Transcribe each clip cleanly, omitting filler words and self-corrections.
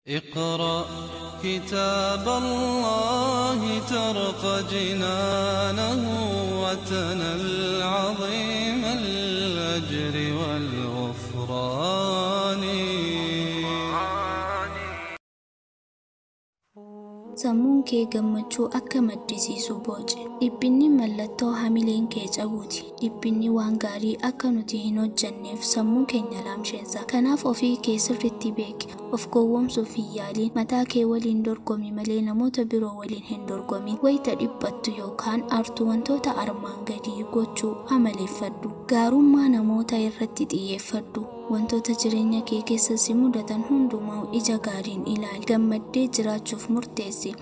اقرأ كتاب الله ترق جنانه وتنل عظيم الأجر والغفران. Sammuun kee gammachuu akka maddisiisu boci. Dhiphinni mallattoo hamileen kee cabuuti. Dhiphinni waan gaarii akka nuti hin hojjenneef sammuu keenya laamsheessa. Kanaaf ofii kee sirriitti beeki. Of gowwoomsuuf hin yaaliin. Mataa kee waliin dorgomi malee namoota biroo waliin hin dorgomin. Wayita dhiphattu yookaan aartu wantoota armaan gadii gochuu amaleeffadhu. Gaarummaa namoota irratti xiyyeeffadhu. Wantoota jireenya kee keessa si mudatan hundumaa ija gaariin ilaali. Gammaddee jiraachuuf murteessi.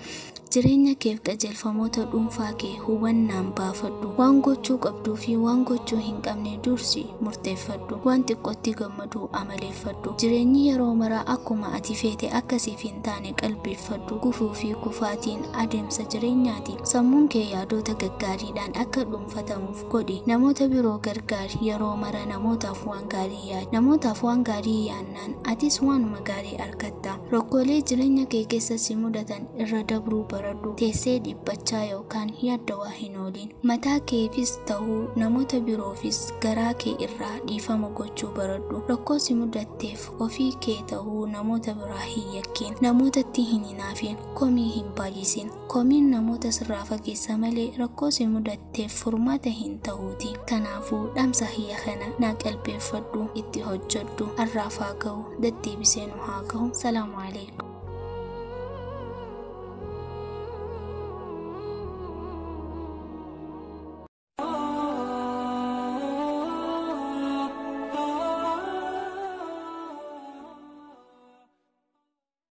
Jireenya keef qajeelfamoota dhuunfaa kee hubannaan baafadhu. Waan gochuu qabduu fi waan gochuu hin qabne dursi murteeffadhu. Waan xiqqootti gammaduu amaleeffadhu. Jireenyi yeroo maraa akkuma ati feete akkasiif hin taane qalbeeffadhu. Gufuu fi kufaatiin adeemsa jireenyaati. Sammuun kee yaadota gaggaariidhaan akka dhuunfatamuuf godhi. Namoota biroo gargaari. Yeroo mara namootaaf waan gaarii yaadi. Namootaaf waan gaarii yaannaan atis waanuma gaarii argatta. Rakkoolee jireenya kee keessa si mudatan irra dabruu baradhu. Teessee dhiphachaa yookaan yaaddawaa hin oolin. Mataa keefis ta'uu namoota biroofis garaa kee irraa dhiifama gochuu baradhu. Rakkoo si mudatteef ofii kee ta'uu namoota biraa hin yakkiin. Namootatti hin hinaafin. Komii hin baay'isin. Komiin namoota sirraa fageessa malee rakkoo si mudatteef furmaata hin ta'uuti. Kanaafuu dhamsa hiyya kana naa qalbeeffadhu, itti hojjedhu. Har'aaf haa ga'u, deddeebisee nu haa ga'u. Salaamu alaikum.